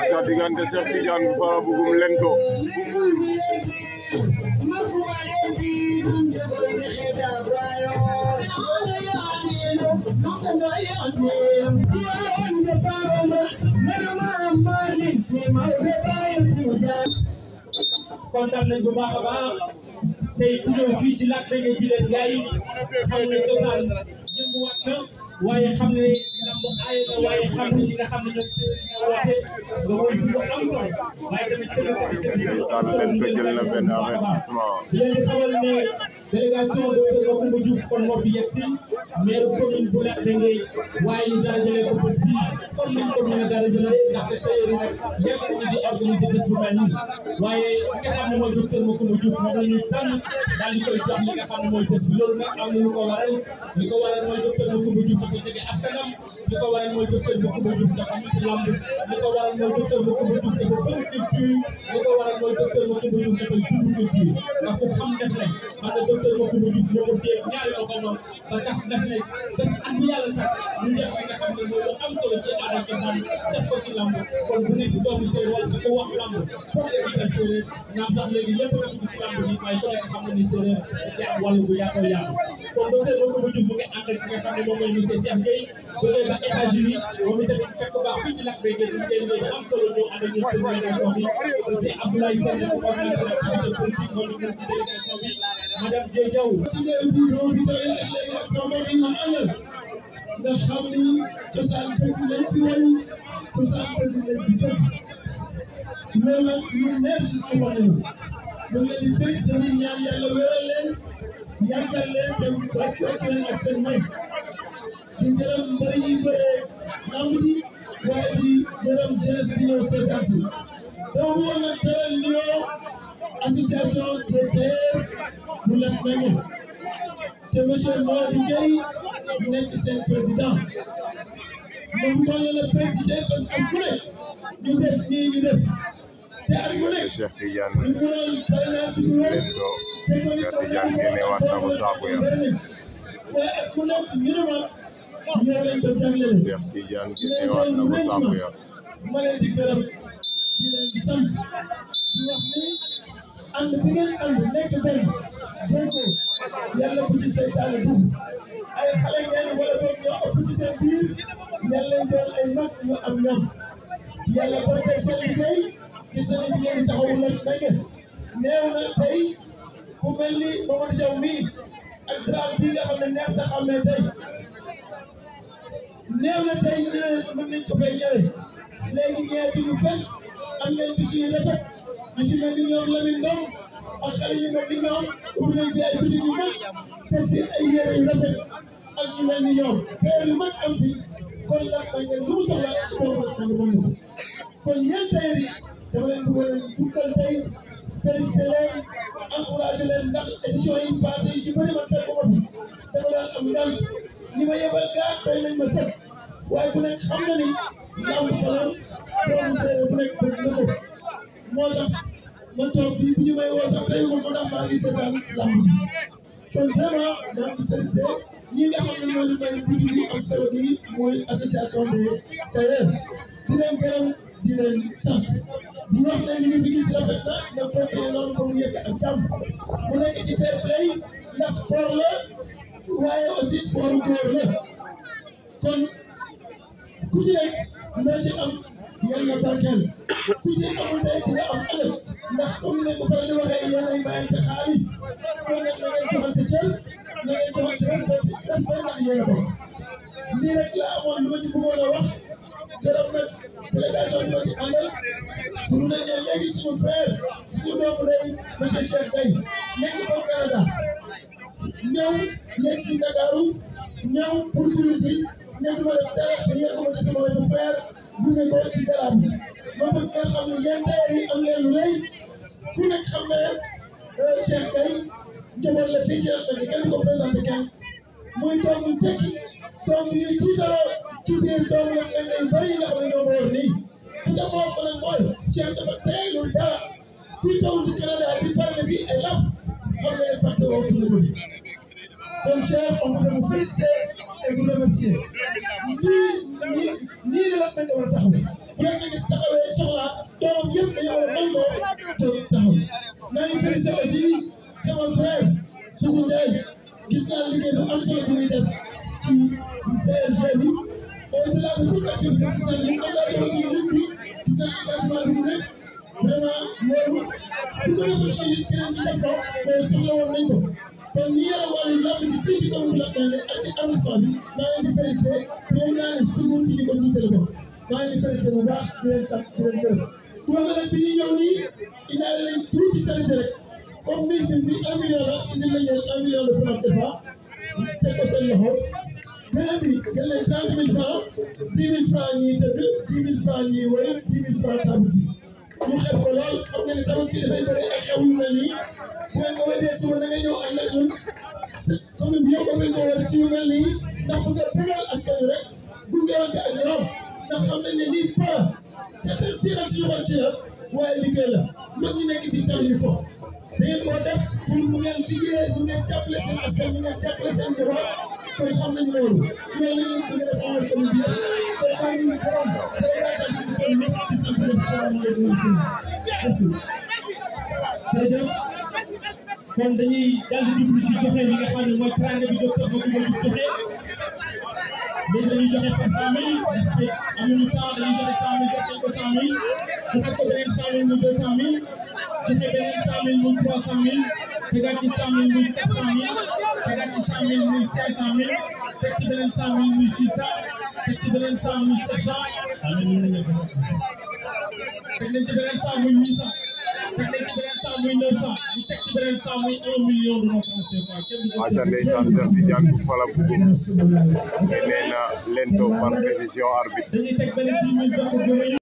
aca diggante Cheikh Tidiane bu Fara Bugum Lento kontaan nañ bu baax a baax tey su ñëw fii ci Lac de Guiers Djilène Gaye xam ne cosaan yënguwaat na waaye xam ne lamb aay na waaye xam ne ñi nga xam ne ñoom ñoo woote nga woy fi lu am solo waaye tamit ndeysaan Lento jël na benn avertissement di leen di xamal ne délégation docteur Macoumba Diouf kon moo fi yegg si maire commune bu Lac de Guiers waaye ñu dara jëlee ko bés bi comme niñ ko mën a dara jëlee ndaxte tey nag yegg nañu di organiser bés bu mel nii waaye nga xam ne mooy docteur Macoumba Diouf moom la ñuy tànn daal di koy jox li nga xam ne mooy bés bi loolu nag am na lu ko waral li ko waral mooy docteur Macoumba Diouf dafa jege askanam li ko waral mooy docteur Macoumba Diouf dafa am ci lamb li ko waral mooy docteur Macoumba Diouf dafa bëgg culture li ko waral mooy docteur Macoumba Diouf dafa dund culture ndax ku xam def nañ xam ne docteur Macoumba Diouf moo ko téye ñaari loxo moom ba tax def nañ ba at bi yàlla sax ñu def li nga xam ne mooy lu am solo ci aada cosaan def ko ci lamb kon bu nekk doomu séeréer wala ko wax lamb foog nga jiital séeréer naam sax léegi lépp a dugg ci lamb bi waaye ku nekk xam na ni séeréer ci am wàllu bu yaatoo yaatu kon docteur Macoumba Diouf mu ngi ànd ak ki nga xam ne moom mooy monsieur Cheikh Gueye jógee ba États-Unis moom itamit fekk baax fii ci Lac de Guiers liggéey liggéey bu am solo ñëw ànd ak ñun ci délégation bi monsieur Abdoulaye Sène ko coordinateur activité politique moo ñu ci délégation bi madame Dieye Diaw ci réew bi moo fi doy ak léegi ak sama mbokk yi ma àndal nga xam ni cosaan dëgg lañ fi woy cosaan dëgg lañ fi dëgg loolu nag ñu neex ci suñu xol ñu ngi leen di félicité di ñaan yàlla wéral leen yàggal leen te wàcc leen ak seen may di gërëm mbër yi bëree lamb ji waaye di gërëm jeunesse bi ñëw seetaan si donc woon nag beral nuyoo association des tailleurs bu Lac de Guiers te monsieur Mody Gueye nekk seen président moom moo leen a félicité parce que ku nekk ñu def nii ñu def te ak mu nekk Cheikh Tidiane ñu mënoon parrainage bi ñu wër Lento Cheikh Tidiane génneewaat na ko saako ya waaye ak mu nekk ñu ne ma ñoo leen ko jagleel Cheikh Tidiane génneewaat na ko saako ya ma leen di gërëm di leen di sant di wax ni ànd bi ngeen ànd nekk benn déggoo yàlla bu ci seytaane dugg ay xale ngeen wala boog ñoo ëpp ci seen biir yàlla doon ay mag ñu am ñam yàlla barkeel seen liggéey gis nañu fi ngeen di taxawu Lac de Guiers néew na tey ku mel ni Mamadou Diaw mii ak drame bi nga xam ne neex na xam ne tey néew na tey ñu ne mën nañ ko fay ñëwee léegi ñeenti ñu fenn am ngeen ci suñu rafet ñu ci mel ni ñoom Lamine Ndong ak xale yu mel ni ñoom ubbi nañ fi ay boutique yu mag te fi ay yére yu rafet ak ñu mel ni ñoom teer yu mag am fi kon Lac de Guiers lu mu soxla ci boobu rek da nga mën na ko kon yéen tailleur yi dama leen bëggoon a jukkal tey félicité leen encouragé leen ndax édition yi passé yi ci bëri man fekk ma fi dama daan am ngant ñi ma yebal gaa doy nañ ma sëkk waaye bu nekk xam na ni lamb kanam doomu séeréer bu nekk bëgg na ko moo tax man toog fii bu ñu may woo sax tey ma ko ndax maa ngi seetaan lamb ji kon vraiment maa ngi félicité ñi nga xam ne ñoo ñu may guddi yu am solo yi mooy association des tailleurs di leen gërëm di leen sant di wax ne li ñu fi gis rafet na nga continuer noonu ba mu yegg ak jàmm mu nekk ci fair play ndax sport la waaye aussi sport góor la kon ku ci nekk loo ci am yal na barkeel ku ci amul tey dina am ëllëg ndax comme ni ko faral di waxee yéen ay mayante xaalis kon nag na ngeen joxante cër na ngeen joxante respect ndax yéen a bokk lii rek laa amoon lu ma ci bëggoon a wax gërëm nag délégation bi ma ci àndal pour nañ leen léegi suñu frère suñu doomu day monsieur Cheikh Gueye nekk ba Canada ñëw yegg si Ndakaaru ñëw pour touriste yi ne du ma def dara te yegg ko ci sama wetu frère gunge ko ci garaam bi moo tax ngeen xam ne yéen tailleur yi am leen lu rëy ku nekk xam ne Cheikh Gueye njaboot la fii ci Lac de Guiers kenn ko présenté kenn muy doom ñu tekki doom ñu tiitaroo ci biir doomu Lac de Guiers yu bëri yi nga xam ne ñoo ma war nii li nga moo ko nag mooy Cheikh dafa teelul dara kuy taw di Canada di parle fii ay lamb xam nga ne fàtte woo fi nga jóge kon Cheikh on peut vous féliciter et vous remercier nii la Lac de Guiers war a taxawee bu Lac de Guiers taxawee soxla doomam yëpp dañoo war a mën koo jóg taxaw maa ngi félicité aussi sama frère Sougou Ndiaye gis naa liggéey bu am solo bu muy def ci CRG bi au-delà de toute activité gis naa ne mu engagé wu ci lutte bi gis naa engagement bi mu nekk vraiment loolu bu ko defoon nit keneen ci def ko mais soxla woon nañ ko kon ñi yore wàllu làmb bi fii ci commune bu Latmingué ak ci arrondissement bi maa ngi leen di félicité te yéen naa ne Sougou ci ñi ko jiitale ko maa ngi leen di félicité bu baax di leen sant di leen gërëm tubaab nag bi ñu ñëw nii indaale nañ tuuti sanité rek comme ministre bi 1 million la indi nañ leen 1 million de francs CFA teg ko seen loxo beneen bi jël nañ 30 000 francs 10 000 francs ñuy tëgg 10 000 francs ñuy woy 10 000 francs tabuti ñu xeeb ko lool xam nga ne tabaski dafay bëri ay xew yu mel nii bu ngeen ko weddee suba da nga ñëw ànd ak ñun commune bi yow ko ngeen ko wër ci yu mel nii ndax bëgg a bégal askan wi rek gungeewante ak ñoom ndax xam nañ ne lii pas certaine fii ak suñu xol ci la waaye liggéey la mag ñi nekk fii tamit ñu fo da ngeen koo def pour mu ngeen liggéey mu ngeen jàppale seen askan mu ngeen jàppale seen njaboot kon xam nañu loolu loolu la ñu bëgg a def amal commune bi yëpp kon maa ngi ñu gërëm délégation bi ñu toll ñëpp di sant ñëpp salaamaaleykum merci jërëjëf kon dañuy daal di jublu ci joxe li nga xam ne mooy teraanga bi docteur Macoumba Diouf joxe léegi dañuy joxe par 100 000 amuñu temps dañuy joxe 100 000 joxe ko 100 000 joxe ko beneen 100 000 muy 200 000 joxe beneen 100 000 muy 300 000 tegaat ci 100 000 muy 400 000 tegaat ci 100 000 muy 500 000 teg ci beneen 100 000 muy 600 teg ci beneen 100 muy 700 teg nañ ci beneen 100 muy 800 teg nañ ci beneen 100 muy 900 ñu teg ci beneen 100 muy 1 million de francs CFA. aca ndeysaan def di jàng fala bugum nee na lento par décision arbitre